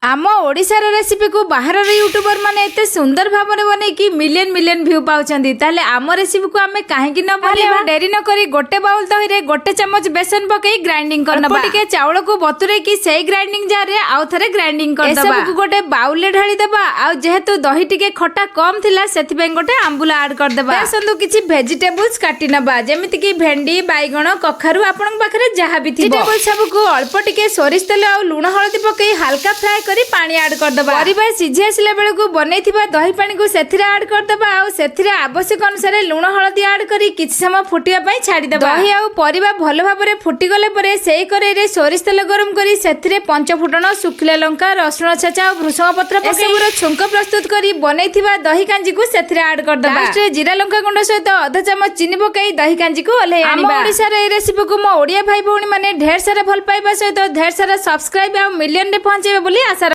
ଆମ ଓଡ଼ିଶାର ରେସିପିକୁ ବାହାରର ୟୁଟ୍ୟୁବର ମାନେ ଏତେ ସୁନ୍ଦର ଭାବରେ ବନେଇକି ମିଲିୟନ ମିଲିୟନ ଭ୍ୟୁ ପାଉଛନ୍ତି, ତାହେଲେ ଆମ ରେସିପିକୁ ଆମେ କାହିଁକି ନ ବନେଇବା? ଡେରି ନ କରି ଗୋଟେ ବାଉଲ ଦହିରେ 1 ଚାମଚ ବେସନ ପକେଇ ଗ୍ରାଇଣ୍ଡିଙ୍ଗ କରିନେବା। ଟିକେ ଚାଉଳକୁ ବତୁରେଇକି ସେଇ ଗ୍ରାଇଣ୍ଡିଙ୍ଗ ଜାରରେ ଆଉ ଥରେ ଗ୍ରାଇଣ୍ଡିଙ୍ଗ କରିଦେବା। ଏସବୁକୁ ଗୋଟେ ବାଉଲରେ ଢାଳି ଦେବା। ଆଉ ଯେହେତୁ ଦହି ଟିକେ ଖଟା କମ ଥିଲା, ସେଥିପାଇଁ ଗୋଟେ ଆମ୍ବୁଲ ଆଡ କରିଦେବା। ଆସନ୍ତୁ କିଛି ଭେଜିଟେବୁଲ୍ସ କାଟି ନେବା, ଯେମିତି କି ଭେଣ୍ଡି, ବାଇଗଣ, କଖାରୁ, ଆପଣଙ୍କ ପାଖରେ ଯାହା ବି ଥିବ। ଭେଜିଟେବୁଲ ସବୁକୁ ଅଳ୍ପ ଟିକେ ସୋରିଷ ତେଲ ଆଉ ଲୁଣ ହଳଦୀ ପକେଇ ହାଲକା ଫ୍ରାଏ କରି ପାଣି ଆଡ କରିଦେବା। ପରିବା ସିଝି ଆସିଲା ବେଳକୁ ବନେଇଥିବା ଦହି ପାଣିକୁ ସେଥିରେ ଆଡ କରିଦେବା ଆଉ ସେଥିରେ ଆବଶ୍ୟକ ଅନୁସାରେ ଲୁଣ ହଳଦୀ ଆଡ କରି କିଛି ସମୟ ଫୁଟିବା ପାଇଁ ଛାଡ଼ିଦେବା। ଦହି ଆଉ ପରିବା ଭଲ ଭାବରେ ଫୁଟିଗଲା ପରେ ସେଇ କରେଇରେ ସୋରିଷ ତେଲ ଗରମ କରି ସେଥିରେ ପଞ୍ଚ ଫୁଟଣ, ଶୁଖିଲା ଲଙ୍କା, ରସୁଣ ଛେଚା ଆଉ ଭୃଷଙ୍ଗ ପତ୍ର ଏସବୁର ଛୁଙ୍କ ପ୍ରସ୍ତୁତ କରି ବନେଇଥିବା ଦହି କାଞ୍ଜିକୁ ସେଥିରେ ଆଡ କରିଦେବା। ଲାଷ୍ଟରେ ଜିରା ଲଙ୍କା ଗୁଣ୍ଡ ସହିତ ଅଧ ଚାମଚ ଚିନି ପକାଇ ଦହି କାଞ୍ଜିକୁ ଓହ୍ଲେଇ ଆଣିବା। ଆମ ଓଡ଼ିଶାର ଏଇ ରେସିପିକୁ ମୋ ଓଡ଼ିଆ ଭାଇ ଭଉଣୀ ମାନେ ଢେର ସାରା ଭଲ ପାଇବା ସହିତ ଢେର ସାରା ସବସ୍କ୍ରାଇବ ଆଉ ମିଲିୟନରେ ପହଞ୍ଚେଇବେ ବୋଲି ଆଶା।